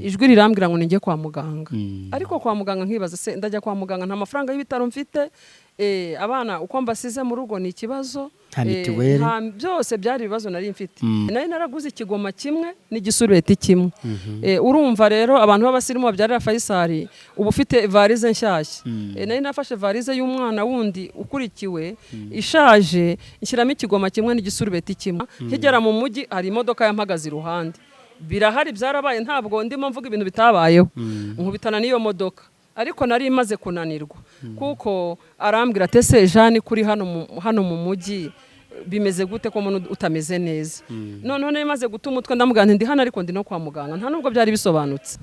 Ijwi rirambwira ngo ninjye kwa muganga, ariko kwa muganga nkibaza: se ndajya kwa muganga nta mafaranga y'ibitaro mfite? Abana uko mbasize mu rugo ni ikibazo. Nta mituweli. Byose byari ibibazo nari mfite. Nari naraguze ikigoma kimwe n'igisurubeti kimwe. Urumva rero, abantu b'abasirimu babyarira Faisal, uba ufite varize nshyashya. Nari nafashe varize y'umwana wundi ukurikiwe ishaje, nshyiramo ikigoma kimwe n'igisurubeti kimwe. Nkigera mu mujyi, hari imodoka yampagaze iruhande. Birahari, byarabaye, ntabwo ndimo mvuga ibintu bitabayeho. Nkubitana n'iyo modoka, ariko nari imaze kunanirwa, kuko arambwira ati: "Ese Jeanne, kuri hano mu mujyi bimeze gute, ko umuntu utameze neza?" Noneho nari maze guta umutwe, ndamubwira nti: "Ndi hano, ariko ndi no kwa muganga." Nta nubwo byari bisobanutse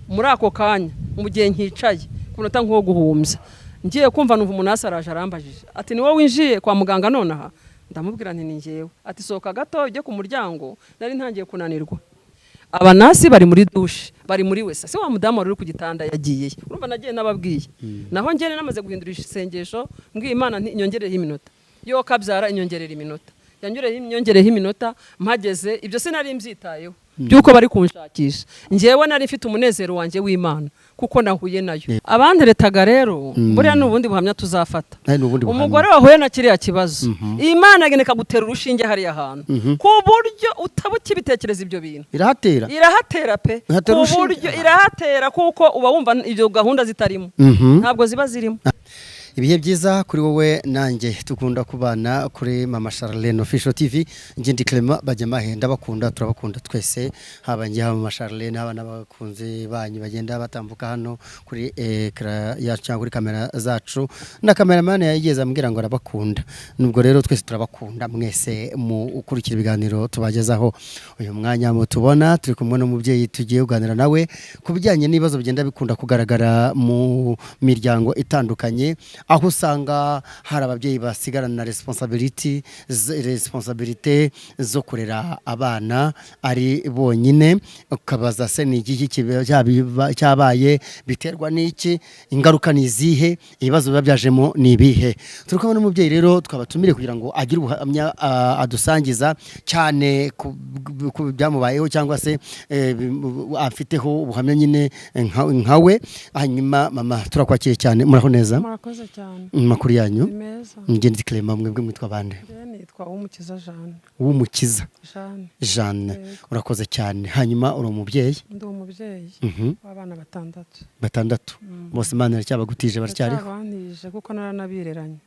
muri ako kanya. Mu gihe nkicaye ku munota nk'uwo guhumbya, ngiye kumva numva umuntu hasi araje, arambajije ati: "Ni wowe winjiye kwa muganga nonaha?" Ndamubwira nti: "Ni njyewe." Ati: "Sohoka gato ujye ku muryango." Nari ntangiye kunanirwa. Abanasi bari muri douche, bari muri WC. Se wa mudamu wari uri ku gitanda yagiyeyo? Urumva nagiye nababwiye. Naho njye namaze guhindura isengesho, mbwiye Imana nti: "Inyongereho iminota." Yo kabyara, inyongerera iminota, yanyongereho iminota. Mpageze, ibyo sinari mbyitayeho by'uko bari kunshakisha. Njyewe nari mfite umunezero wanjye w'Imana kuko nahuye nayo. Abanteretaga rero, buriya ni ubundi buhamya tuzafata. Nawe ni ubundi buhamya. Umugore wahuye na kiriya kibazo, Imana agenda ikagutera urushinge hariya hantu ku buryo utaba ukibitekereza ibyo bintu. Irahatera. Irahatera pe. Ihatera Ku urushinge. buryo irahatera, kuko uba wumva ibyo gahunda zitarimo, ntabwo ziba zirimo. Ibihe byiza kuri wowe nanjye dukunda kubana kuri Mama Charlene Official TV. Njye ndi Clement Bajyamahe, ndabakunda, turabakunda twese, haba njye, haba Mama Charlene, haba n'abakunzi banyu bagenda batambuka hano kuri écran yacu cyangwa kuri kamera zacu, na cameraman yageze ambwira ngo arabakunda. Nubwo rero twese turabakunda mwese mu ukurikira ibiganiro tubagezaho. Uyu mwanya mutubona turi kumwe n'umubyeyi tugiye kuganira nawe ku bijyanye n'ibibazo bigenda bikunda kugaragara mu miryango itandukanye, aho usanga hari ababyeyi basigarana na responsabilité zo kurera abana ari bonyine. Ukabaza: se ni iki cyabaye? Biterwa n'iki? Ingaruka ni izihe? Ibibazo biba byajemo ni ibihe? Turi kumwe n'umubyeyi rero twabatumire kugira ngo agire ubuhamya adusangiza cyane ku byamubayeho, cyangwa se afiteho ubuhamya nyine nkawe. Hanyuma mama, turakwakiriye cyane. Muraho neza? Murakoze cyane. Amakuru yanyu? Ni meza. Mugenzi Clement, mwebwe mwitwa bande? Njyewe nitwa Uwumukiza Jeanne. W'Umukiza? Jeanne. Jeanne. Yego. Urakoze cyane. Hanyuma uri umubyeyi? Ndi umubyeyi w'abana batandatu. Batandatu bose Imana iracyabagutije, baracyariho? Ndacyabantije kuko naranabireranye.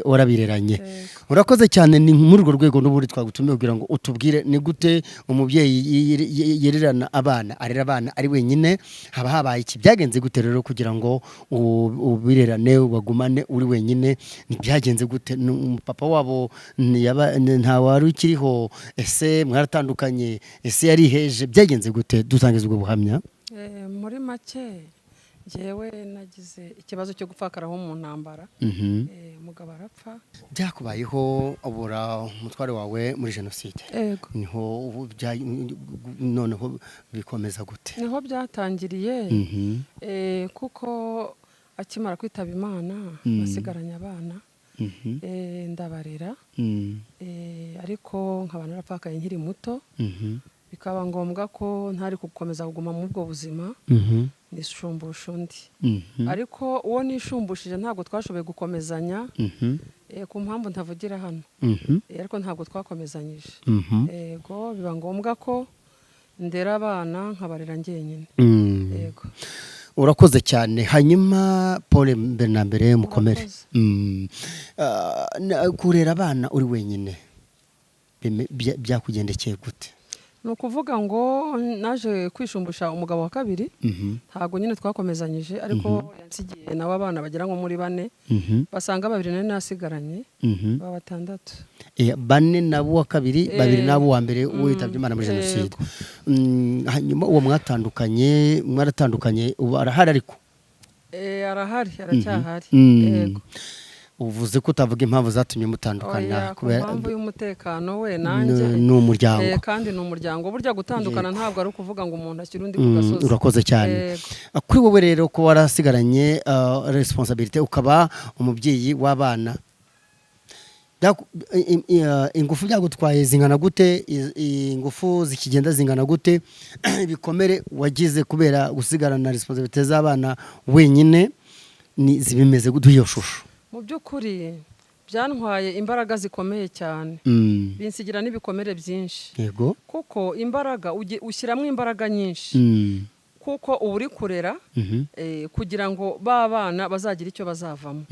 Warabireranye. Yego. Urakoze cyane. Ni muri urwo rwego n'ubundi twagutumiye kugira ngo utubwire ni gute umubyeyi yererana abana, arera abana ari wenyine. Haba habaye iki? Byagenze gute rero kugira ngo ubirerane, ubagumane uri wenyine? Byagenze gute? Papa wabo nta wari ukiriho? Ese mwaratandukanye? Ese yariheje? Byagenze gute? Dutangiza ubwo buhamya. Muri make, njyewe nagize ikibazo cyo gupfakaraho mu ntambara. Umugabo arapfa. Byakubayeho ubura umutware wawe muri jenoside? Yego. Niho ubu noneho bikomeza gute? Niho byatangiriye. Kuko akimara kwitaba Imana, basigaranye abana. Ndabarera. Ariko nkaba narapfakaye nkiri muto, bikaba ngombwa ko ntari gukomeza kuguma muri ubwo buzima, nishumbusha undi. Ariko uwo nisumbushije ntabwo twashoboye gukomezanya, ku mpamvu ntavugira hano. Ariko ntabwo twakomezanyije. Yego, biba ngombwa ko ndera abana, nkabarera njyenyine. Yego. Urakoze cyane. Hanyuma Paul, mbere na mbere mukomere. Urakoze. Kurera abana uri wenyine byakugendekeye gute? Ni ukuvuga ngo naje kwishumbusha umugabo wa kabiri. Ntabwo nyine twakomezanyije, ariko yansigiye nawe abana bagera nko muri bane, basanga babiri nari nasigaranye, baba batandatu. Bane nabo wa kabiri, babiri nabo wa mbere witabye Imana muri jenoside. Hanyuma uwo mwatandukanye, mwaratandukanye, ubu arahari ariko? Arahari, aracyahari. Yego. Uvuze ko utavuga impamvu zatumye mutandukana? Oya, ku Kubera mpamvu y'umutekano we nanjye. Ni umuryango. Kandi ni umuryango. Burya gutandukana ntabwo ari ukuvuga ngo umuntu ashyire undi ku gasozi. Urakoze cyane. Yego. Kuri wowe rero, ko warasigaranye responsabilité, ukaba umubyeyi w'abana, Ingufu byagutwaye zingana gute? Ingufu zikigenda zingana gute? Ibikomere wagize kubera gusigarana responsabilité z'abana wenyine ni zibimeze gute, iyo shusho? Mu by'ukuri byantwaye imbaraga zikomeye cyane, binsigira n'ibikomere byinshi, kuko imbaraga ushyiramo imbaraga nyinshi, kuko uba uri kurera kugira ngo ba bana bazagire icyo bazavamo,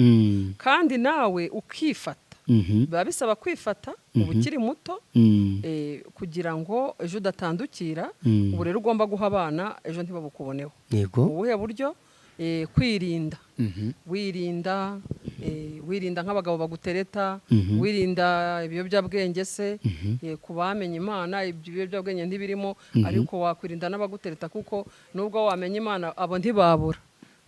kandi nawe ukifata. Biba bisaba kwifata uba ukiri muto, kugira ngo ejo udatandukira. Ubu rero ugomba guha abana, ejo ntibabukuboneho. Mu buhe buryo? Kwirinda, wirinda, wirinda nk'abagabo bagutereta, wirinda ibiyobyabwenge se. Ku bamenye Imana ibyo biyobyabwenge ntibirimo, ariko wakwirinda n'abagutereta, kuko nubwo wamenya Imana abo ntibabura.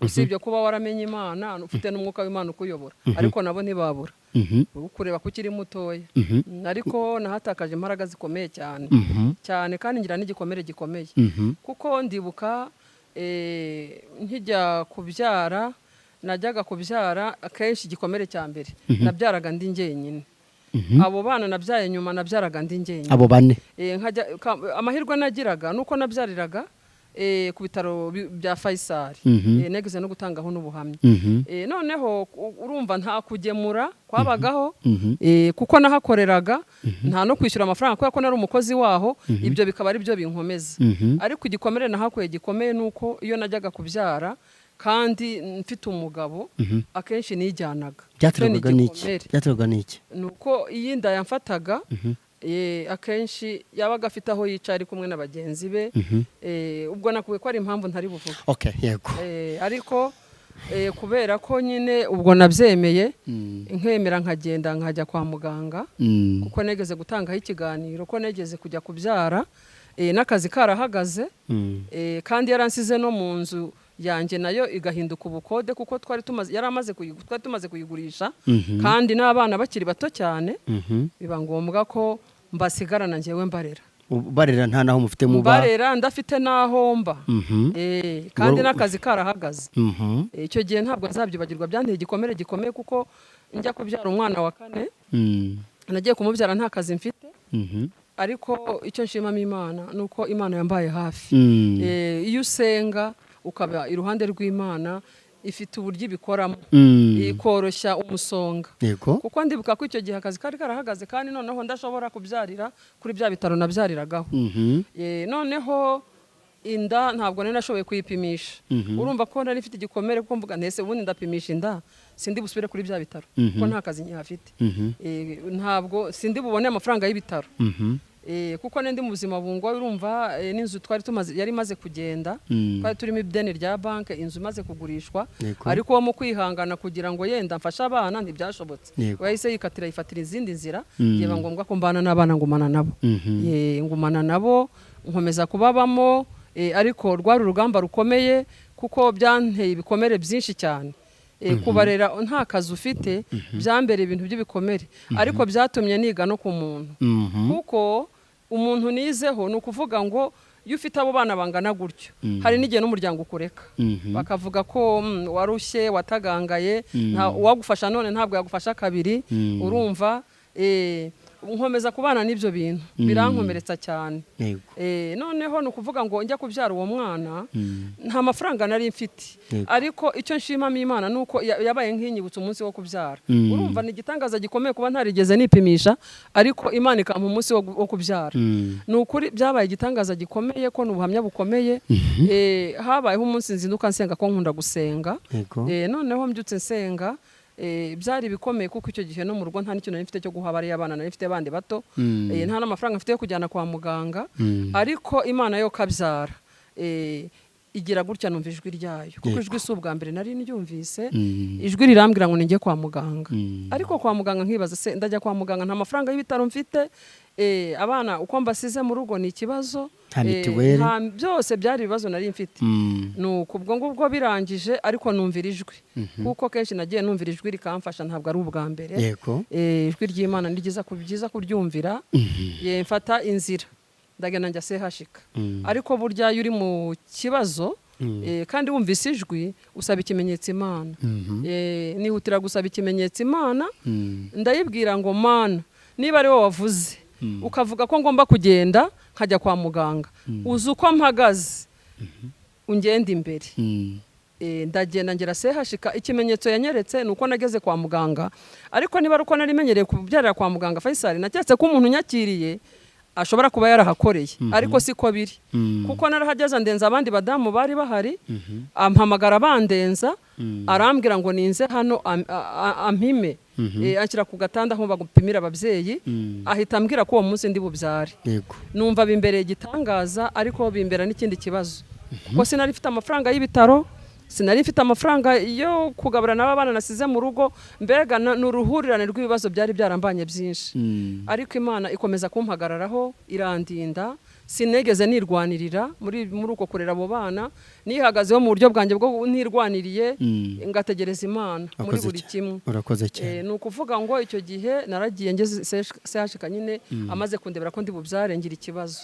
Usibye kuba waramenye Imana ufite n'umwuka w'Imana ukuyobora, ariko nabo ntibabura kureba ko ukiri mutoya. Ariko nahatakaje imbaraga zikomeye cyane cyane, kandi ngira n'igikomere gikomeye, kuko ndibuka nkijya kubyara, najyaga kubyara akenshi igikomere cya mbere nabyaraga ndi njyenyine. Abo bana nabyaye nyuma nabyaraga ndi njyenyine. Abo bane? Amahirwe nagiraga nuko nabyariraga ku bitaro bya Faisal. Negeze no gutangaho n'ubuhamya. Noneho urumva nta kugemura kwabagaho, kuko nahakoreraga, nta no kwishyura amafaranga kubera ko nari umukozi waho. Ibyo bikaba ari byo binkomeza. Ariko igikomere nahakuye gikomeye ni uko iyo najyaga kubyara kandi mfite umugabo, akenshi nijyanaga. Byaterwaga Icyo ni n'iki? igikomere. Byaterwaga n'iki? Ni uko iyo inda yamfataga, akenshi yabaga afite aho yicaye ari kumwe na bagenzi be. Ubwo nakubwiye ko ari impamvu ntari buvuge. Okay, yego. Ariko kubera ko nyine ubwo nabyemeye, nkemera nkagenda nkajya kwa muganga, kuko negeze gutangaho ikiganiro ko negeze kujya kubyara, n'akazi karahagaze, kandi yaransize no mu nzu yanjye nayo igahinduka ubukode, kuko twari tumaze yari amaze twari tumaze kuyigurisha, kandi n'abana bakiri bato cyane, biba ngombwa ko mbasigarana njyewe mbarera. Barera nta naho mufite muba? Mbarera ndafite n'aho mba. Kandi n'akazi karahagaze. Icyo gihe ntabwo nzabyibagirwa, byanteye igikomere gikomeye, kuko njya kubyara umwana wa kane, nagiye kumubyara nta kazi mfite. Ariko icyo nshimamo Imana ni uko Imana yambaye hafi. Iyo usenga ukaba iruhande rw'Imana, ifite uburyo ibikoramo, ikoroshya umusonga. Kuko ndibuka ko icyo gihe akazi kari karahagaze, kandi noneho ndashobora kubyarira kuri bya bitaro nabyariragaho. Noneho inda ntabwo nari nashoboye kuyipimisha. Urumva ko nari mfite igikomere, kuko mvuga ntese ubundi ndapimisha inda, sindi busubire kuri bya bitaro kuko nta kazi nkihafite. Ntabwo sindi bubone amafaranga y'ibitaro. Kuko nari ndi mu buzima bungoye. Urumva, n'inzu twari tumaze yari imaze kugenda, twari turimo ideni rya banki, inzu imaze kugurishwa. Ariko uwo mu kwihangana kugira ngo yenda mfashe abana ntibyashobotse. We yahise yikatira yifatira izindi nzira. Byaba ngombwa ko mbana n'abana, ngumana nabo. Ngumana nabo, nkomeza kubabamo, ariko rwari urugamba rukomeye kuko byanteye ibikomere byinshi cyane. Kubarera nta kazi ufite byambere ibintu by'ibikomere, ariko byatumye niga no ku muntu, kuko umuntu nizeho ni ukuvuga ngo iyo ufite abo bana bangana gutyo, hari n'igihe n'umuryango ukureka, bakavuga ko warushye, watagangaye, uwagufasha none ntabwo yagufasha kabiri. Urumva, nkomeza kubana n'ibyo bintu birankomeretsa cyane. Noneho ni ukuvuga ngo njya kubyara uwo mwana nta mafaranga nari mfite. Ariko icyo nshimamo Imana ni uko yabaye nk'inyibutsa umunsi wo kubyara. Urumva ni igitangaza gikomeye kuba ntarigeze nipimisha, ariko Imana ikampa umunsi wo kubyara. Ni ukuri byabaye igitangaza gikomeye, ko ni ubuhamya bukomeye. Habayeho umunsi nzinduka nsenga, ko nkunda gusenga. Noneho mbyutse nsenga, byari bikomeye, kuko icyo gihe no mu rugo nta n'ikintu nari mfite cyo guha bariya bana, nari mfite bandi bato. Nta n'amafaranga mfite yo kujyana kwa muganga. Ariko Imana yo kabyara, igira gutya numva ijwi ryayo, kuko ijwi si ubwa mbere nari ndyumvise. Ijwi rirambwira ngo ninjye kwa muganga. Ariko kwa muganga nkibaza se ndajya kwa muganga nta mafaranga y'ibitaro mfite, abana uko mbasize mu rugo ni ikibazo. Nta mituweli. Byose byari ibibazo nari mfite. Nuko ubwo ngubwo birangije, ariko numvira ijwi, kuko kenshi nagiye numvira ijwi rikamfasha, ntabwo ari ubwa mbere. Ijwi ry'Imana ni ryiza, byiza kuryumvira. Mfata inzira ndagenda njya sehashika. Ariko burya iyo uri mu kibazo Kandi wumvise ijwi, usaba ikimenyetso Imana. Nihutira gusaba ikimenyetso Imana. Ndayibwira ngo: "Mana, niba ari wowe wavuze ukavuga ko ngomba kugenda nkajya kwa muganga, uzi uko mpagaze, ungenda imbere." Ndagenda ngera sehashika. Ikimenyetso yanyeretse ni uko nageze kwa muganga, ariko niba ari uko nari menyereye kubyarira kwa muganga Faisal, naketse ko umuntu unyakiriye ashobora kuba yarahakoreye, ariko siko biri, kuko narahageze ndenza abandi badamu bari bahari. Ampamagara bandenza, arambwira ngo ninze hano ampime. Anshyira ku gatanda aho bagupimira ababyeyi, ahita ambwira ko uwo munsi ndi bubyare. Numva bimbereye igitangaza, ariko bimbera n'ikindi kibazo, kuko sinari mfite amafaranga y'ibitaro, sinari mfite amafaranga yo kugabura n'aba bana nasize mu rugo. Mbega ni uruhurirane rw'ibibazo byari byarambanye byinshi, ariko Imana ikomeza kumpagararaho, irandinda. Sinigeze nirwanirira muri uko kurera abo bana, nihagazeho mu buryo bwanjye bwo ntirwaniriye, ngategereza Imana muri Urakoze buri cyane. kimwe. Urakoze cyane. Ni ukuvuga ngo icyo gihe naragiye ngeze CHK nyine, amaze kundebera ko ndi bubyare, ngira ikibazo.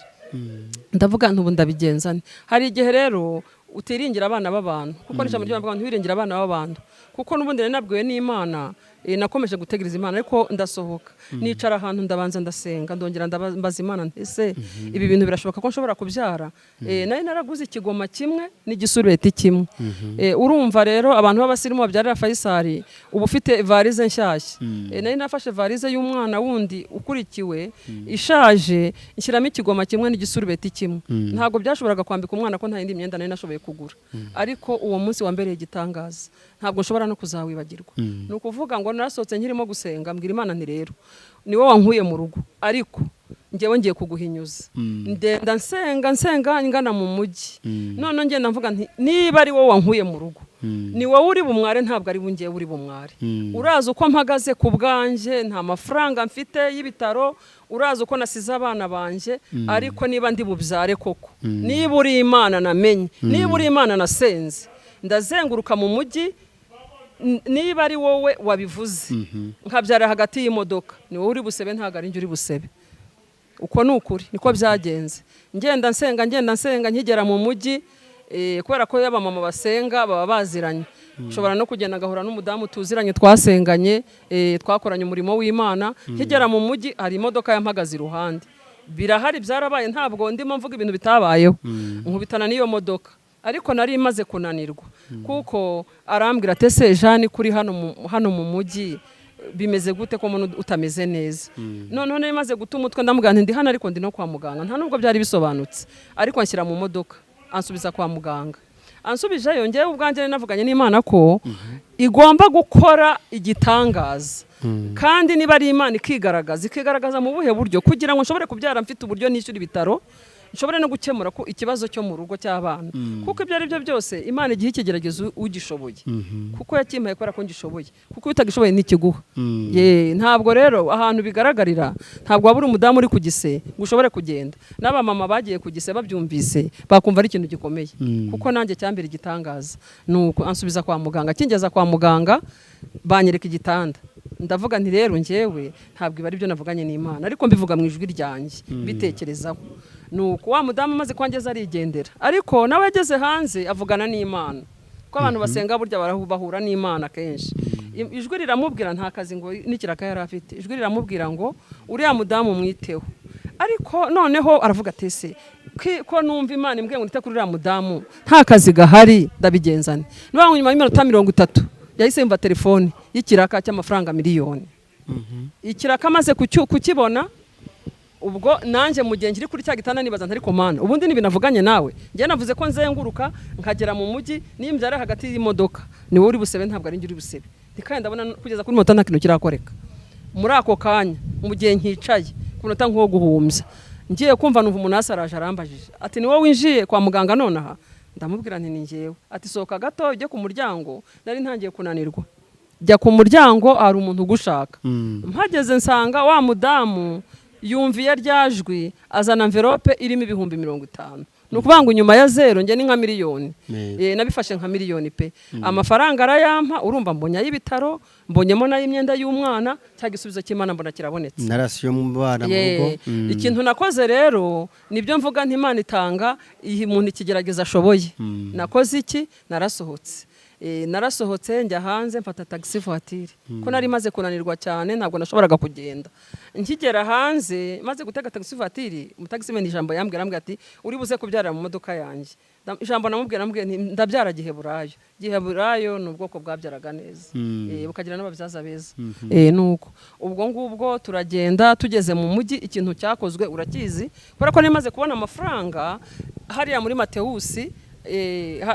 Ndavuga nti: "Ubu ndabigenza nte?" Hari igihe rero utiringira abana b'abantu, kuko n'ijambo ry'Imana rivuga ngo ntiwiringire abana b'abantu, kuko n'ubundi nari nabwiwe n'Imana. Nakomeje gutegereza Imana, ariko ndasohoka nicara ahantu, ndabanza ndasenga, ndongera mbaza Imana nti: "Ese ibi bintu birashoboka ko nshobora kubyara?" Nari naraguze ikigoma kimwe n'igisurubeti kimwe. Urumva rero abantu b'abasirimu babyarira Faisal, uba ufite varize nshyashya. Nari nafashe varize y'umwana wundi ukurikiwe ishaje, nshyiramo ikigoma kimwe n'igisurubeti kimwe. Ntabwo byashoboraga kwambika umwana ko nta yindi myenda nari nashoboye kugura. Ariko uwo munsi wambereye igitangaza, ntabwo nshobora no kuzawibagirwa. Ni ukuvuga ngo narasohotse nkirimo gusenga, mbwira Imana nti: "Rero ni wowe wankuye mu rugo, ariko njyewe ngiye kuguhinyuza." Ndenda nsenga, nsenga ngana mu mujyi. None ngenda mvuga nti: "Niba ari wowe wankuye mu rugo, ni wowe uri bumware, ntabwo ari ngewe uri bumware. Urazi uko mpagaze ku bwanjye, nta mafaranga mfite y'ibitaro, urazi uko nasize abana banjye, ariko niba ndi bubyare koko, niba uri Imana namenye, niba uri Imana nasenze, ndazenguruka mu mujyi, niba ari wowe wabivuze nkabyara hagati y'imodoka, ni wowe uri busebe, ntabwo ari njye uri busebe." Uko ni ukuri, niko byagenze. Ngenda nsenga, ngenda nsenga, nkigera mu mujyi, kubera ko iyo abamama basenga baba baziranye, nshobora no kugenda ngahura n'umudamu tuziranye, twasenganye, twakoranye umurimo w'Imana. Nkigera mu mujyi hari imodoka yampagaze iruhande. Birahari, byarabaye, ntabwo ndimo mvuga ibintu bitabayeho. Nkubitana n'iyo modoka, ariko nari imaze kunanirwa, kuko arambwira ati: "Ese Jeanne, kuri hano mu mujyi bimeze gute, ko umuntu utameze neza?" Noneho nari maze guta umutwe, ndamubwira nti: "Ndi hano ariko ndi no kwa muganga." Nta nubwo byari bisobanutse, ariko anshyira mu modoka, ansubiza kwa muganga. Ansubijeyo, ngewe ubwanjye nari navuganye n'Imana ko igomba gukora igitangaza, kandi niba ari Imana ikigaragaza, ikigaragaza mu buhe buryo, kugira ngo nshobore kubyara mfite uburyo nishyura ibitaro, nshobore no gukemura ko ikibazo cyo mu rugo cy'abana, kuko ibyo ari byo byose Imana igihe ikigeragezo ugishoboye, kuko yakimpaye kubera ko ngishoboye, kuko iyo utagishoboye ntikiguha. Ye, ntabwo rero ahantu bigaragarira, ntabwo waba uri umudamu uri ku gise ngo ushobore kugenda. N'abamama bagiye ku gise babyumvise bakumva ari ikintu gikomeye, kuko nanjye cyambere igitangaza. Nuko ansubiza kwa muganga. Akingeza kwa muganga banyereka igitanda, ndavuga nti: "Rero njyewe ntabwo ibi ari byo navuganye n'Imana," ariko mbivuga mu ijwi ryanjye mbitekerezaho. Nuko wa mudamu amaze kuhangeza arigendera, ariko nawe ageze hanze avugana n'Imana, ko abantu basenga burya bahura n'Imana kenshi. Ijwi riramubwira, nta kazi ngo n'ikiraka yari afite, ijwi riramubwira ngo: "Uriya mudamu mwiteho." Ariko noneho aravuga ati: "Ese ko numva Imana imbwiye ngo nite kuri uriya mudamu, nta kazi gahari, ndabigenza nte?" Niba nyuma y'iminota 30 yahise yumva telefone y'ikiraka cy'amafaranga 1,000,000. Ikiraka amaze kukibona, ubwo nanjye mu gihe nkiri kuri cya gitanda nibaza ntari komana, ubundi nibi navuganye nawe, njye navuze ko nzenguruka nkagera mu mujyi, nimbyara hagati y'imodoka ni wowe uri busebe, ntabwo ari njye uri busebe. Kandi ndabona kugeza kuri moto nta kintu kirakoreka. Muri ako kanya, mu gihe nkicaye ku munota nk'uwo guhumbya, ngiye kumva numva umuntu hasi araje, arambajije ati: "Ni wowe winjiye kwa muganga nonaha?" Ndamubwira nti: "Ni njyewe." Ati: "Sohoka gato ujye ku muryango." Nari ntangiye kunanirwa. "Jya ku muryango, hari umuntu ugushaka." Mpageze nsanga wa mudamu yumviye rya jwi, azana envelope irimo 50,000. Ni ukuvuga ngo inyuma ya zero njye ni nka miliyoni. Yego. Nabifashe nka miliyoni pe. Amafaranga arayampa, urumva mbonye ay'ibitaro, mbonyemo n'ay'imyenda y'umwana, cya gisubizo cy'Imana mbona kirabonetse. Na ration mu bana mu Ye, rugo. Ikintu nakoze rero, nibyo mvuga nti Imana itanga iha umuntu ikigeragezo ashoboye. Nakoze iki? Narasohotse. Narasohotse njya hanze, mfata taxi voiture ko nari maze kunanirwa cyane, ntabwo nashoboraga kugenda. Nkigera hanze maze gutega taxi voiture, umutaximan ijambo yambwira, arambwira ati: "Uri buze kubyarira mu modoka yanjye." Ijambo namubwira, namubwiye nti: "Ndabyara Giheburayo." Giheburayo ni ubwoko bwabyaraga neza, bukagira n'ababyaza beza. Nuko ubwo ngubwo turagenda, tugeze mu mujyi, ikintu cyakozwe urakizi, kubera ko nari maze kubona amafaranga hariya muri Matewusi,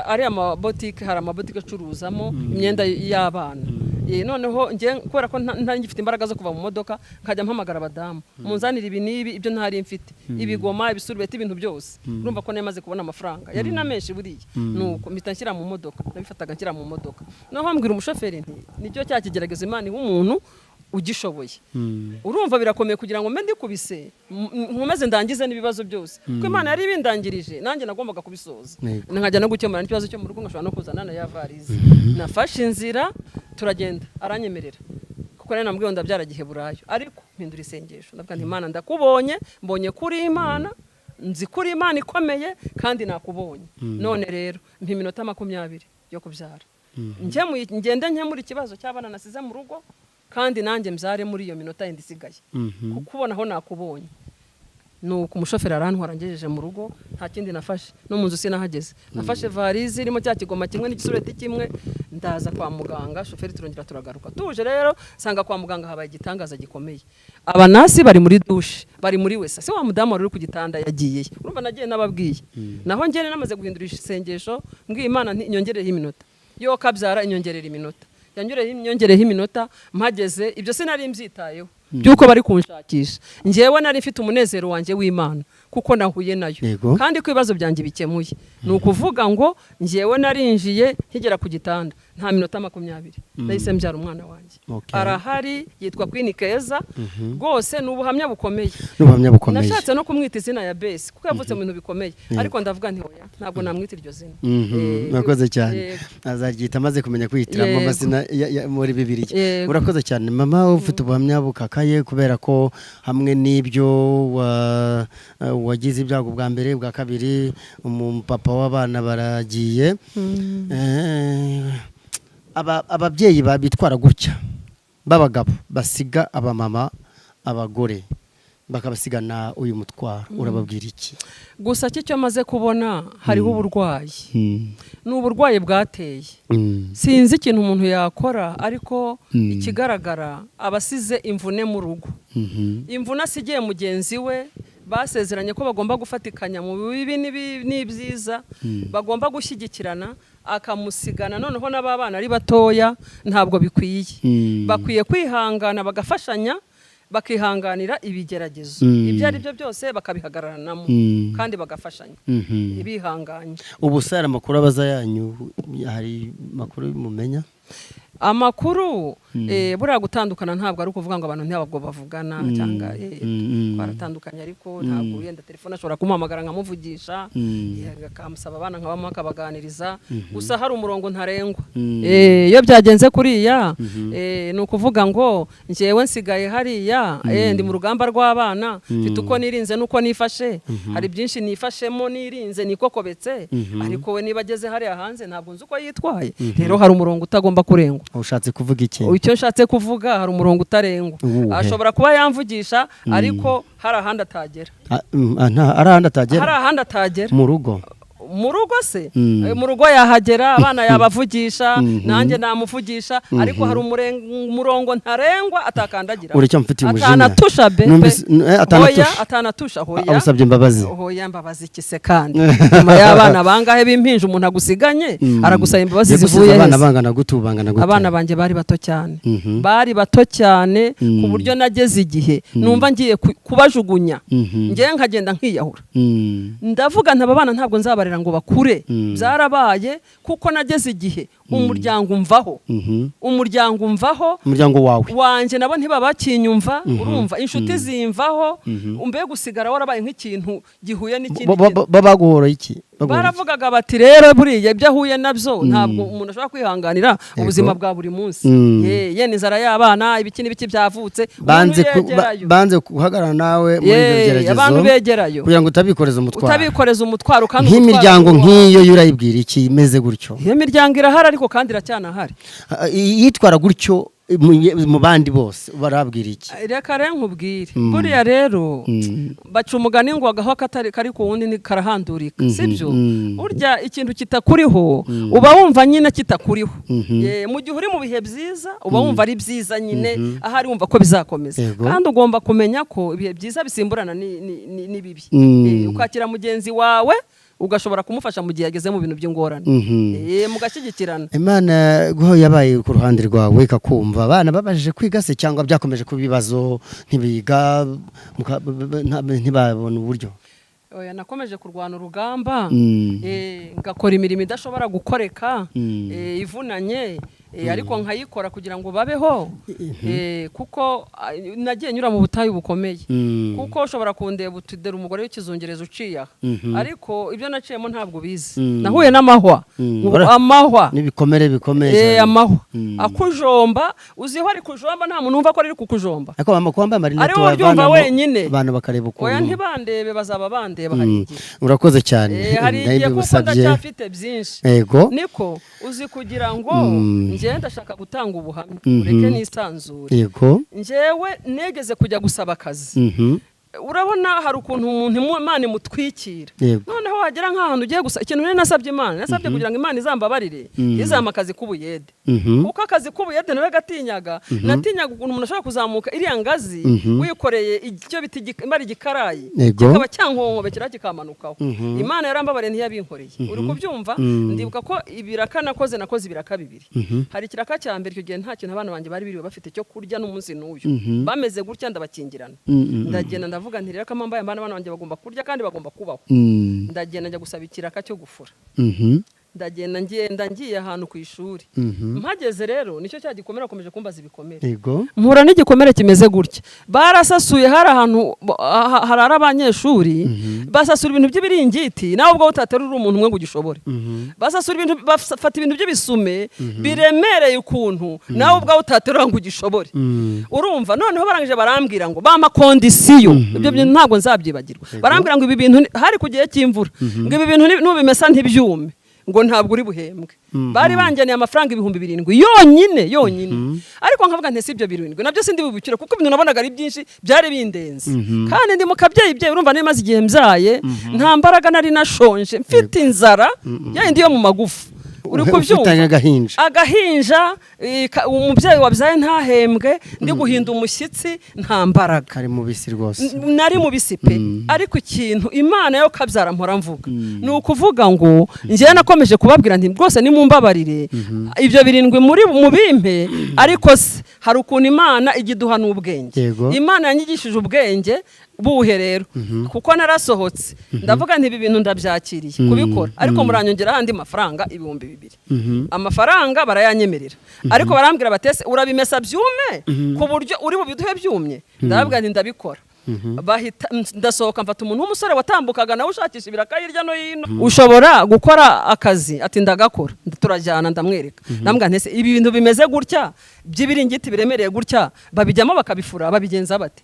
ariya mabotike, hari amabotike acuruzamo imyenda y'abana. Noneho njye kubera ko ntari ngifite imbaraga zo kuva mu modoka, nkajya mpamagara abadamu: "Munzanire ibi n'ibi." Ibyo ntari mfite, ibigoma, ibisurubeti, ibintu byose. Urumva ko nari maze kubona amafaranga, yari na menshi buriya. Nuko mpita nshyira mu modoka, nabifataga nshyira mu modoka. Noneho mbwira umushoferi nti nicyo cya kigeragezo Imana iha umuntu ugishoboye. Urumva birakomeye kugira ngo mbe ndikubise, nkomeze ndangize n'ibibazo byose, kuko Imana yari ibindangirije, nanjye nagombaga kubisoza, nkajya no gukemura n'ikibazo cyo mu rugo, nkashobora no kuzana na ya varize. Nafashe inzira turagenda, aranyemerera kuko nari namubwiye ngo ndabyara Giheburayo, ariko mpindura isengesho, ndavuga nti: "Imana, ndakubonye, mbonye kuri Imana, nzi kuri Imana ikomeye kandi nakubonye. None rero mpa iminota 20 yo kubyara, ngende nkemura ikibazo cy'abana nasize mu rugo, kandi nanjye mbyare muri iyo minota yindi isigaye, kuko ubona aho nakubonye." Nuko umushoferi arantwara, ngejeje mu rugo nta kindi nafashe, no mu nzu sinahageze. Nafashe varize irimo cya kigoma kimwe n'igisureti kimwe, ndaza kwa muganga, shoferi turongera turagaruka. Tuje rero nsanga kwa muganga habaye igitangaza gikomeye. Abanasi bari muri douche, bari muri WC, se wa mudamu wari uri ku gitanda yagiyeyo. Urumva nagiye nababwiye, naho njye namaze guhindura isengesho, mbwiye Imana nti: "Inyongereho iminota yo kabyara." Inyongerera iminota, yanyongereho iminota. Mpageze ibyo sinari mbyitayeho by'uko bari kunshakisha. Njyewe nari mfite umunezero wanjye w'Imana kuko nahuye nayo, kandi ko ibibazo byanjye bikemuye. Ni ukuvuga ngo njyewe narinjiye, nkigera ku gitanda nta minota 20 nahise mbyara umwana wanjye. Arahari, yitwa Queen Keza. Rwose ni ubuhamya bukomeye. N'ubuhamya bukomeye. Nashatse no kumwita izina ya Besi kuko yavutse mu bintu bikomeye, ariko ndavuga nti: "Oya, ntabwo namwita iryo zina." Murakoze cyane. Yego. Azaryita amaze kumenya kwihitiramo amazina muri Bibiliya. Yego. Urakoze cyane mama, ufite ubuhamya bukakaye, kubera ko hamwe n'ibyo wagize ibyago bwa mbere, bwa kabiri umupapa w'abana baragiye. Ababyeyi bitwara gutya b'abagabo basiga abamama, abagore, bakabasigana uyu mutwaro, urababwira iki? Gusa cyo maze kubona hariho uburwayi, ni uburwayi bwateye. Sinzi ikintu umuntu yakora, ariko ikigaragara abasize imvune mu rugo, imvune asigiye mugenzi we basezeranye ko bagomba gufatikanya mu bibi n'ibyiza, bagomba gushyigikirana, akamusigana noneho n'ababana ari batoya, ntabwo bikwiye. Bakwiye kwihangana, bagafashanya, bakihanganira ibigeragezo ibyo ari byo byose, bakabihagararanamo kandi bagafashanya bihanganye. Ubu se hari amakuru abaza yanyu, hari amakuru mumenya? Amakuru, buriya gutandukana ntabwo ari ukuvuga ngo abantu ntabwo bavugana cyangwa twaratandukanye, ariko ntabwo yenda telefone ashobora kumuhamagara nkamuvugisha, akamusaba abana nkabamuha akabaganiriza. Gusa hari umurongo ntarengwa. Iyo byagenze kuriya, ni ukuvuga ngo njyewe nsigaye hariya, ndi mu rugamba rw'abana, mfite uko nirinze n'uko nifashe, hari byinshi nifashemo, nirinze, nikokobetse, ariko we niba ageze hariya hanze ntabwo nzi uko yitwaye. Rero hari umurongo utagomba kurengwa. Ushatse kuvuga iki? Icyo nshatse kuvuga, hari umurongo utarengwa. Uwuhe? Ashobora kuba yamvugisha, ariko hari ahandi atagera. Ari ahandi atagera? Hari ahandi atagera. Mu rugo? Mu rugo se? Mu rugo yahagera, abana yabavugisha, nanjye namuvugisha, ariko hari umurongo ntarengwa atakandagira. Uri icyo mfitiye umujinya. Atanatusha be. Atanatusha. Hoya, atanatusha, hoya. Agusabye imbabazi? Hoya, mbabazi iki se? Kandi nyuma y'abana bangahe b'impinja umuntu agusiganye, aragusaba imbabazi Yagusize zivuye abana hese? bangana gute ubu, bangana gute? Abana banjye bari bato cyane, bari bato cyane, ku buryo nageze igihe numva ngiye kubajugunya, ngewe nkagenda nkiyahura. Ndavuga nti: "Aba bana ntabwo nzabarera." kugira ngo bakure. Byarabaye, kuko nageze igihe umuryango umvaho. Umuryango umvaho. Umuryango wawe. Wanjye nabo ntibabakinyumva, urumva, inshuti zimvaho, mbega usigara warabaye nk'ikintu gihuye n'ikindi kintu. Baguhora iki? Baguhora iki? Baravugaga bati: "Rero buriya ibyo ahuye nabyo ntabwo umuntu ashobora kwihanganira ubuzima bwa buri munsi." Ye inzara y'abana, ibiki n'ibiki byavutse, Banze umuntu yegerayo. Banze guhagarara nawe muri ibyo bigeragezo Abantu begerayo. kugira ngo utabikoreza umutwaro. Utabikoreza umutwaro, kandi Nk'imiryango umutwaro. nk'iyo yo urayibwira iki imeze gutyo? Iyo miryango irahari, ariko kandi iracyanahari. Ah, yitwara gutyo mu bandi bose barabwira iki? Reka rero nkubwire, buriya rero baca umugani ngo agaho katari kari ku wundi ni karahandurika, sibyo? Burya ikintu kitakuriho uba wumva nyine kitakuriho. Mu gihe uri mu bihe byiza uba wumva ari byiza nyine, ahari wumva ko bizakomeza. Kandi ugomba kumenya ko ibihe byiza bisimburana n'ibibi. Ukakira mugenzi wawe, ugashobora kumufasha mu gihe yageze mu bintu by'ingorane. Mugashyigikirana. Imana guho yabaye ku ruhande rwawe ikakumva, abana babashije kwiga se, cyangwa byakomeje kuba ibibazo ntibiga, ntibabona uburyo? Oya, nakomeje kurwana urugamba, ngakora imirimo idashobora gukoreka, ivunanye, ariko nkayikora kugira ngo babeho, kuko nagiye nyura mu butayu bukomeye. Kuko ushobora kundeba uti: "Dore umugore w'ikizungereza uciye aha," ariko ibyo naciyemo ntabwo bizi. Nahuye n'amahwa. Amahwa. N'ibikomere bikomeye cyane. Amahwa akujomba, uziho ari kujomba, nta muntu wumva ko ari kukujomba. Ariko mama, ko wambaye amarinete, Ari wowe uryumva wavanamo wenyine. abantu bakareba Oya, ukuntu. ntibandebe, bazaba bandeba hari igihe. Urakoze cyane. Hari igihe, kuko Ndabigusabye. ndacyafite byinshi. Niko uzi, kugira ngo njyewe ndashaka gutanga ubuhamya, ureke nisanzure. Njyewe negeze kujya gusaba akazi. Urabona hari ukuntu umuntu Imana imutwikira. Noneho wagera nk'ahantu ugiye gusa, ikintu nari nasabye Imana, nasabye kugira ngo Imana izambabarire, izampa akazi k'ubuyede. Kuko akazi k'ubuyede naragatinyaga, natinyaga ukuntu umuntu ashobora kuzamuka iriya ngazi wikoreye icyo bita imara igikarayi, kikaba cyankonkobekera kikamanukaho. Imana yarambabariye, ntiyabinkoreye, uri kubyumva? Ndibuka ko ibiraka nakoze, nakoze ibiraka bibiri. Hari ikiraka cya mbere, icyo gihe nta kintu abana banjye bari biriwe bafite cyo kurya n'umunsi n'uyu, bameze gutya, ndabakingirana. Ndagenda ndavuga nti: "Rero kamambaye abana banjye bagomba kurya kandi bagomba kubaho." Ndagenda njya gusaba ikiraka cyo gufura. Ndagenda, ngenda ngiye ahantu ku ishuri. Mpageze rero, nicyo cya gikomere, bakomeje kumbaza ibikomere. Mpura n'igikomere kimeze gutya: barasasuye, hari ahantu harara abanyeshuri, basasura ibintu by'ibiringiti, nawe ubwo utaterura umuntu umwe ngo ugishobore. Basasura ibintu, bafata ibintu by'ibisume biremereye ukuntu nawe ubwawe utaterura ngo ugishobore. Urumva, noneho barangije barambwira ngo bampa condition, ibyo bintu ntabwo nzabyibagirwa. Barambwira ngo ibi bintu hari ku gihe cy'imvura, ngo ibi bintu nubimesa ntibyume, ngo ntabwo uri buhembwe. Bari bangeneye amafaranga 7000 yonyine yonyine, ariko nkavuga nti: "Si ibyo 7 nabyo sindi bubikire," kuko ibintu nabonaga ari byinshi, byari bindenze, kandi ndi mu kabyeyi byeyi, urumva niba maze igihe mbyaye, nta mbaraga, nari nashonje, mfite inzara yayindi yo mu magufa, uri kubyumva? Ufitanye agahinja. Agahinja, umubyeyi wabyaye ntahembwe, ndi guhinda umushyitsi, nta mbaraga. Kari mu bisi rwose. Nari mu bisi pe. Ariko ikintu Imana yo kabyara mpora mvuga ni ukuvuga ngo njyewe nakomeje kubabwira nti: "Rwose nimumbabarire, ibyo 7 muri mubimpe." Ariko se hari ukuntu Imana ijya iduha n'ubwenge. Imana yanyigishije ubwenge buhe rero? Kuko narasohotse ndavuga nti: "Ibi bintu ndabyakiriye kubikora, ariko muranyongeraho andi mafaranga 2000." Amafaranga barayanyemerera, ariko barambwira batese: "Urabimesa byume ku buryo uri bubiduhe byumye?" Ndababwira nti: "Ndabikora." Bahita ndasohoka, mfata umuntu w'umusore watambukaga nawe ushakisha ibiraka hirya no hino: "Ushobora gukora akazi?" Ati: "Ndagakora." Turajyana, ndamwereka, ndamubwira nti: "Ese ibi bintu bimeze gutya by'ibiringiti biremereye gutya babijyamo bakabifura, babigenza bate?"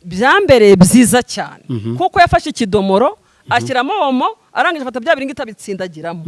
Byambereye byiza cyane, kuko yafashe ikidomoro ashyiramo omo, arangije afata bya biringiti abitsindagiramo,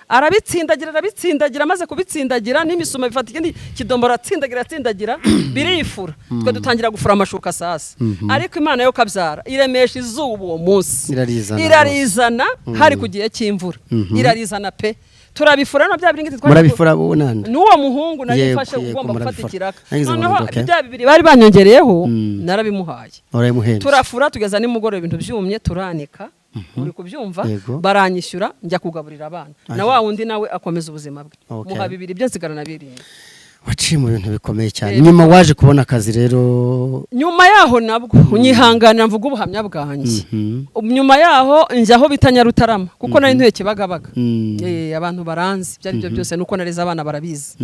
arabitsindagira, arabitsindagira. Amaze kubitsindagira n'imisuma, bifata ikindi kidomoro, atsindagira, atsindagira, birifura. Twe dutangira gufura amashuka sasa. Ariko Imana yo kabyara iremesha izuba uwo munsi. Irarizana. Irarizana, hari ku gihe cy'imvura, irarizana pe. Turabifura no bya biringiti Murabifura wowe nande? N'uwo muhungu nayo ifashe, ugomba gufata murabifura. ikiraka. Nagize ngo Noneho okay. bya bibiri bari banyongereyeho narabimuhaye. Urabimuhenze. Turafura tugeza nimugoroba, ibintu byumye, turanika, uri kubyumva? Yego. Baranyishyura, njya kugaburira abana, na wa wundi nawe akomeza ubuzima bwe. Okay. Muha bibiri bye, nsigarana 7. Waciye mu bintu bikomeye cyane. Eh, Nyuma waje kubona akazi rero? Nyuma yaho nabwo, unyihanganira mvuga ubuhamya bwanjye. Nyuma yaho njya aho bita Nyarutarama, kuko nari ntuye Kibagabaga. Abantu baranzi, ibyo ari byo byose nuko nareze abana barabizi.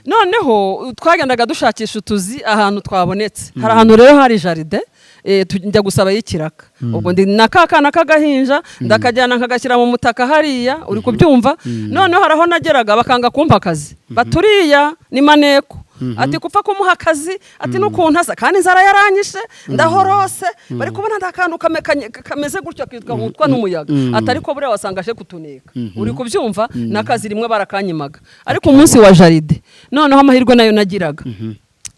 Noneho twagendaga dushakisha utuzi ahantu twabonetse. Hari ahantu rero hari jardin, njya gusaba y'ikiraka. Ubwo ndi na ka kana k'agahinja, ndakajyana nkagashyira mu mutaka hariya, uri kubyumva. Noneho hari aho nageraga bakanga kumpa akazi, baturiya ni maneko, ati kupfa kumuha akazi, ati n'ukuntu asa, kandi inzara yaranyishe, ndahorose, bari kubona nda kantu kameze gutyo kitwa nkutwa n'umuyaga, ati ariko buriya wasanga aje kutuneka, uri kubyumva. N'akazi rimwe barakanyimaga. Ariko umunsi wa jardin, noneho amahirwe nayo nagiraga,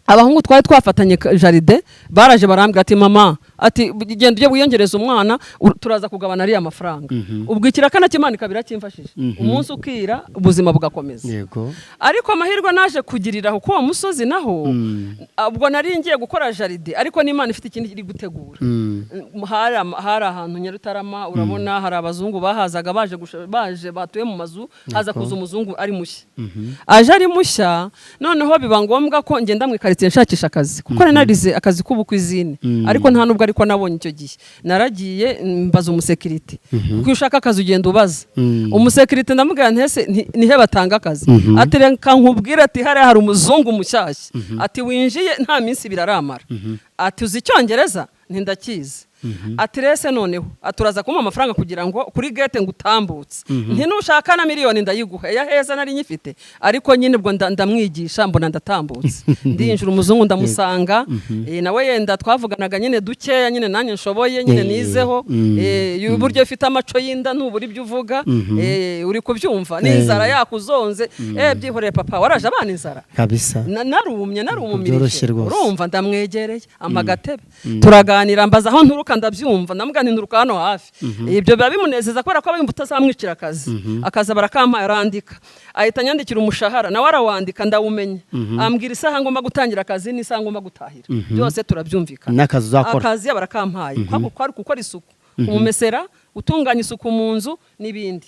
abahungu twari twafatanye jardin baraje barambwira ati: "Mama," ati, "genda ujye wiyongereza umwana, turaza kugabana ariya mafaranga." Ubwo ikiraka na Imana ikaba iracyimfashije, umunsi ukira, ubuzima bugakomeza. Ariko amahirwe naje kugirira aho kuri uwo musozi naho, ubwo nari ngiye gukora jardin, ariko n'Imana ifite ikindi iri gutegura. Hari ahantu Nyarutarama, urabona hari abazungu bahazaga baje baje batuye mu mazu. Haza kuza umuzungu ari mushya, aje ari mushya. Noneho biba ngombwa ko ngenda mu ikaritsiye nshakisha akazi, kuko nari narize akazi k'ubucuisine, ariko nta nubwo ariko nabonye icyo gihe. Naragiye mbaza umusekirite, kuko iyo ushaka akazi ugenda ubaza umusekirite. Ndamubwira nti: "Ese nihe batanga akazi?" Ati: "Reka nkubwire," ati, "hariya hari umuzungu mushyashya," ati, "winjiye nta minsi ibiri aramara," ati, "uzi icyongereza?" Nti: "Ndakizi." Ati: "Rese noneho," ati, "uraza kumpa amafaranga kugira ngo kuri gate ngo utambutse." Nti: "Nushaka na miliyoni ndayiguha." Eya heza nari nyifite, ariko nyine ubwo ndamwigisha, mbona ndatambutse, ndinjira, umuzungu ndamusanga. Nawe yenda twavuganaga nyine dukeya nyine nanjye nshoboye nyine nizeho. Uburyo ufite amaco y'inda ntubura ibyo uvuga. Uri kubyumva, n'inzara yakuzonze, byihoreye papa, waraje abana inzara. Kabisa. Narumye, narumirije. Byoroshye rwose. Urumva ndamwegereye, ampa agatebe, turaganira, mbaza aho nturuka, ndabyumva, ndamubwira nti: "Nturuka hano hafi." Ibyo biba bimunezeza kubera ko aba yumva utazamwicira akazi. Akaza barakampa, arandika, ahita anyandikira umushahara, nawe arawandika, ndawumenya, ambwira isaha ngomba gutangira akazi n'isaha ngomba gutahira, byose turabyumvikana. N'akazi uzakora. Akazi barakampaye, kwari gukora isuku, kumumesera, gutunganya isuku mu nzu n'ibindi.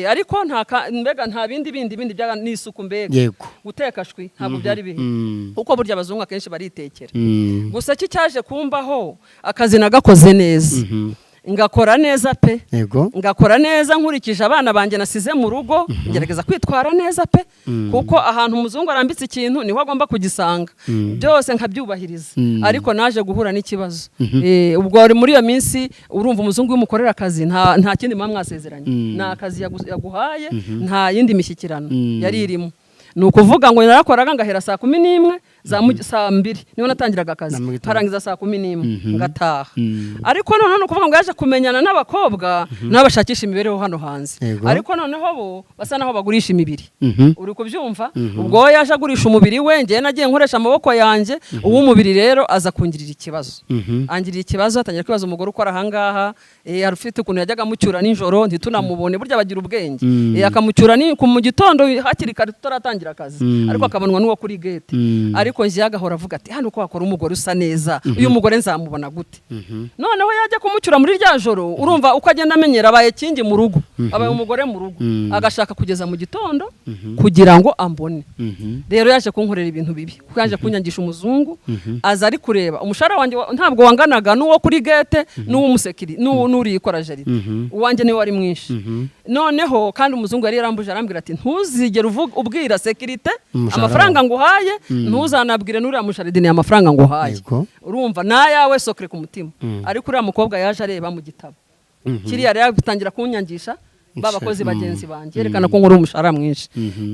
Ariko nta mbega nta bindi bindi bindi byaga, ni isuku mbega. Guteka shwi ntabwo byari bihari, kuko burya abazungu akenshi baritekera. Gusa cyo cyaje kumbaho, akazi nagakoze neza, ngakora neza pe. Ngakora neza nkurikije abana banjye nasize mu rugo, ngerageza kwitwara neza pe, kuko ahantu umuzungu arambitse ikintu niho agomba kugisanga, byose nkabyubahiriza. Ariko naje guhura n'ikibazo. Ubwo wari muri iyo minsi, urumva umuzungu iyo umukorera akazi nta kindi muba mwasezeranye, ni akazi yaguhaye, nta yindi mishyikirano yari irimo. Ni ukuvuga ngo narakoraga ngahera saa 11 za saa 2 niho natangiraga akazi, Na mu gitondo. nkarangiza saa 11 ngataha. Ariko noneho ni ukuvuga ngo yaje kumenyana n'abakobwa n'abashakisha imibereho hano hanze. Ariko noneho bo basa naho bagurisha imibiri. Uri kubyumva, ubwo we yaje agurisha umubiri we, njyewe nagiye nkoresha amaboko yanjye. Uw'umubiri rero aza kungirira ikibazo, angirira ikibazo, atangira kwibaza umugore ukora ahangaha. Hari ufite ukuntu yajyaga amucyura nijoro ntitunamubone, burya bagira ubwenge. Akamucyura ni ku mu gitondo hakiri kare tutaratangira akazi, ariko akabonwa n'uwo kuri gate. Ariko njye agahora avuga ati: "Hano uko wakora umugore usa neza, uyu mugore nzamubona gute?" Noneho yajya kumucyura muri rya joro, urumva uko agenda amenyera, abaye kingi mu rugo, abaye umugore mu rugo, agashaka kugeza mu gitondo kugira ngo ambone. Rero yaje kunkorera ibintu bibi, kuko yaje kunyangisha umuzungu, aza ari kureba umushahara wanjye ntabwo wanganaga n'uwo kuri gate n'uw'umusekiri n'uriya ukora jardin. Uwanjye niwe wari mwinshi. Noneho kandi umuzungu yari yarambuje, arambwira ati: "Ntuzigere ubwira sekirite Umushahara amafaranga nguhaye, ntuzanabwire n'uriya mujaridiniye amafaranga nguhaye." Urumva n'ayawe secret ku mutima. Ariko uriya mukobwa yaje areba mu gitabo kiriya, rero bitangira kunyangisha ba bakozi bagenzi banjye, yerekana ko nkora umushahara mwinshi.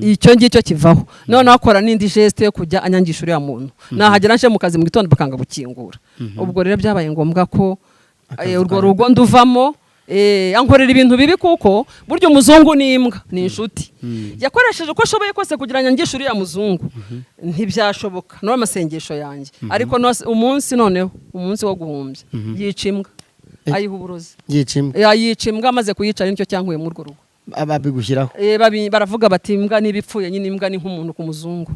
Icyo ngicyo kivaho, noneho akora n'indi geste yo kujya anyangisha uriya muntu. Nahagera nje mu kazi mu gitondo bakanga gukingura. Ubwo rero byabaye ngombwa ko Akazi urwo kawe. rugo nduvamo. Ankorera ibintu bibi, kuko burya umuzungu ni imbwa, ni inshuti. Yakoresheje uko ashoboye kose kugira ngo anyangishe uriya muzungu, ntibyashoboka no amasengesho yanjye. Ariko umunsi noneho, umunsi wo guhumbya, yica imbwa, ayiha uburozi. Yica imbwa? Yica imbwa. Amaze kuyica, nicyo cyankuye muri urwo rugo. Babigushyiraho? Baravuga bati imbwa niba ipfuye nyine, imbwa ni nk'umuntu ku muzungu.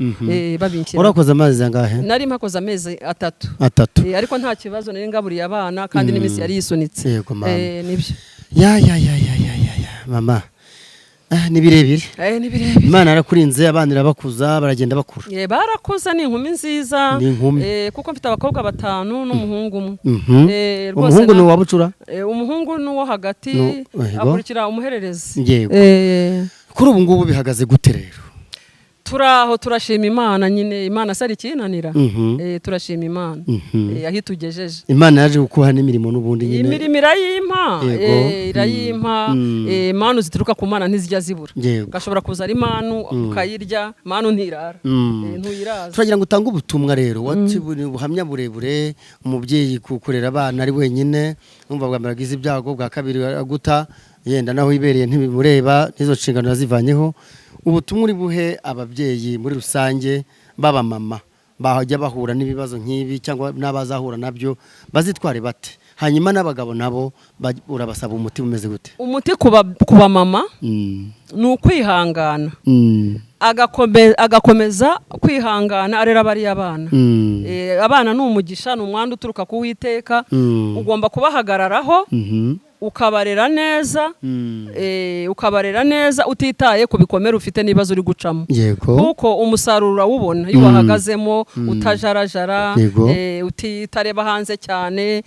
Babinshyira. Urakoze amezi angahe? Nari mpakoze amezi 3. 3. Ariko nta kibazo, nari ngaburiye abana kandi n'iminsi yari yisunitse. Yego, mama. Nibyo. Ya ya ya ya ya ya ya mama. Ah, ni birebire. Ni birebire. Imana yarakurinze, abana irabakuza, baragenda bakura. Barakuze, ni inkumi nziza. Ni inkumi. Kuko mfite abakobwa batanu n'umuhungu umwe. Rwose Umuhungu ni uwa bucura? Umuhungu ni uwo hagati. Yego. Akurikira umuhererezi. Yego. Kuri ubu ngubu bihagaze gute rero? Turaho, turashima Imana nyine. Imana se ari ikinanira? Turashima Imana aho itugejeje. Imana yaje kukuha n'imirimo n'ubundi Iyi nyine. mirimo irayimpa. Yego. Irayimpa. Manu zituruka ku Mana ntizijya zibura. Gashobora kuza ari manu ukayirya, manu ntirara. Ntuyiraza. Turagira ngo utange ubutumwa rero. Ni ubuhamya burebure, umubyeyi kurera abana ari wenyine, numva bwa mbere agize ibyago, bwa kabiri aguta, yenda naho ibereye ntibimureba, n'izo nshingano yazivanyeho. Ubutumwa uri buhe ababyeyi muri rusange b'abamama bajya bahura n'ibibazo nk'ibi cyangwa n'abazahura nabyo, bazitware bate? Hanyuma n'abagabo nabo urabasaba umuti umeze gute? Umuti ku bamama ni ukwihangana, agakomeza kwihangana arera bariya bana. Abana ni umugisha, ni umwanda uturuka ku Witeka. Ugomba kubahagararaho, ukabarera neza, ukabarera neza utitaye ku bikomere ufite n'ibibazo uri gucamo, kuko umusaruro urawubona iyo wahagazemo utajarajara, utareba hanze cyane,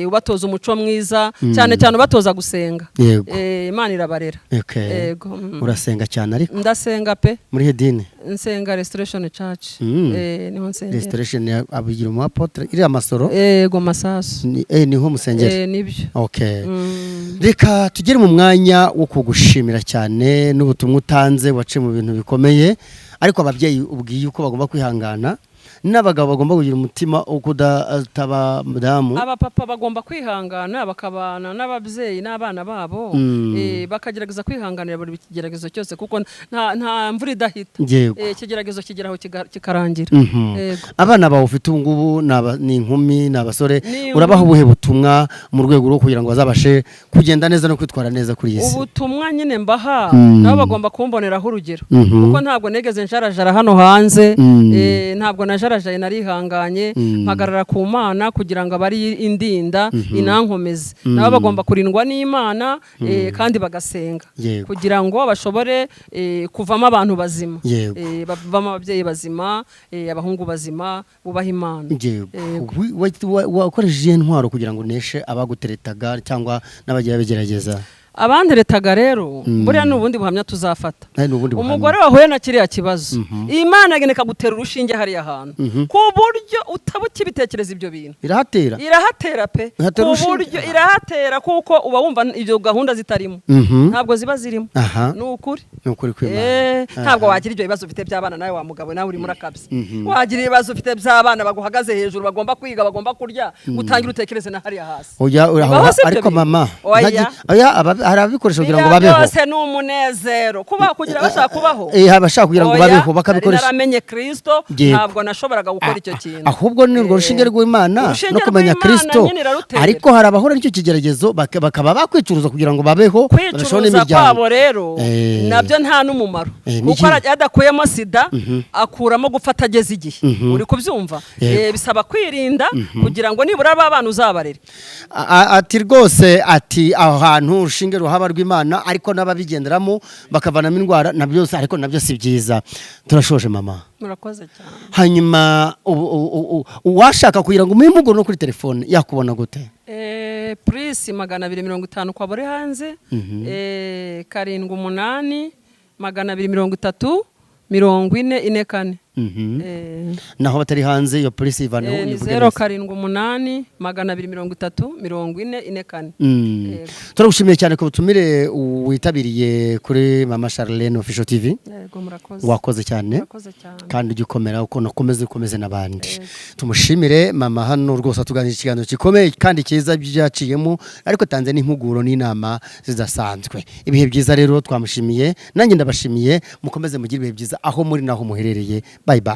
ubatoza umuco mwiza, cyane cyane ubatoza gusenga. Imana irabarera. Yego. Urasenga cyane ariko? Ndasenga pe. Muri he dini? Nsenga Restoration Church. Niho nsengera. Restoration abigira umu apôtre iriya Masoro? Yego, Masasu. Niho musengera? Nibyo. Okay. Reka tugere mu mwanya wo kugushimira cyane n'ubutumwa utanze. Waciye mu bintu bikomeye, ariko ababyeyi ubwiye uko bagomba kwihangana, n'abagabo bagomba kugira umutima wo kudataba mudamu. Abapapa bagomba kwihangana, bakabana n'ababyeyi n'abana babo, bakagerageza kwihanganira buri kigeragezo cyose, kuko nta mvura idahita. Ikigeragezo kigeraho kikarangira. Yego. Abana bawe ufite ubu ngubu ni inkumi, ni abasore? Ni Urabaha ubuhe butumwa mu rwego rwo kugira ngo bazabashe kugenda neza no kwitwara neza kuri iyi si? Ubutumwa nyine mbaha, nabo bagomba kumboneraho urugero, kuko ntabwo nigeze njarajara hano hanze. Ntabwo najarajaye, narihanganye, mpagarara ku Mana kugira ngo abe ari indinda inankomeze. Nabo bagomba kurindwa n'Imana, kandi bagasenga kugira ngo bashobore kuvamo abantu bazima. Bavamo ababyeyi bazima, abahungu bazima bubaha Imana. Yego. Wakoresheje iyihe ntwaro kugira ngo uneshe abaguteretaga cyangwa n'abagiye babigerageza? Abanteretaga rero, buriya ni ubundi buhamya tuzafata. Nawe ni ubundi buhamya. Umugore wahuye na kiriya kibazo, Imana agenda ikagutera urushinge hariya hantu ku buryo utaba ukibitekereza ibyo bintu. Irahatera? Irahatera pe. Ihatera Ku urushinge? buryo irahatera, kuko uba wumva ibyo gahunda zitarimo. Ntabwo ziba zirimo. Ni ukuri. Ni ukuri kw'Imana. Ntabwo wagira ibyo bibazo ufite by'abana nawe wa mugabo nawe urimo urakabya. Wagira ibibazo ufite by'abana baguhagaze hejuru, bagomba kwiga, bagomba kurya, utangira utekereze na hariya hasi. Oya, Bibaho si ibyo ariko bintu? mama, Oya. oya, hari ababikoresha kugira ngo Biriya babeho. byose ni umunezero kuba kugira bashaka kubaho. Abashaka kugira ngo Oya, babeho bakabikoresha. nari naramenye Kristo, ntabwo nashoboraga gukora icyo kintu. Ahubwo ni urwo rushinge rw'Imana Urushinge no kumenya rw'Imana Kristo. nyine irarutera. Ariko hari abahura n'icyo kigeragezo bakaba bakwicuruza kugira ngo babeho, babesheho Kwicuruza n'imiryango. kwabo rero nabyo nta n'umumaro, Ni kuko adakuyemo sida akuramo gupfa atageze igihe. Uri kubyumva? Yego. Bisaba kwirinda kugira ngo nibura aba bana uzabarere. Ati rwose, ati aho hantu urushinge ruhaba rw'Imana, ariko n'ababigenderamo bakavanamo indwara na byose, ariko nabyo si byiza. Turashoje, mama. Murakoze cyane. Hanyuma uwashaka kugira ngo umuhe impuguro no kuri telefone yakubona gute? Plus 250 kwa buri hanze, 78 230 40 44. Naho batari hanze, iyo plus ivaneho, Ni uyivuge 0 neza. 78 230 40 44. Yego. Turagushimiye cyane ku butumire witabiriye kuri Mama Charlene Official TV. Yego, murakoze. Wakoze cyane. Murakoze cyane. Kandi ujye ukomera, uko ukomeze ukomeze n'abandi. Tumushimire mama hano rwose, atuganira ikiganiro gikomeye kandi cyiza byaciyemo, ariko atanze n'impuguro n'inama zidasanzwe. Ibihe byiza rero, twamushimiye, nanjye ndabashimiye. Mukomeze mugire ibihe byiza aho muri naho muherereye. Bye bye.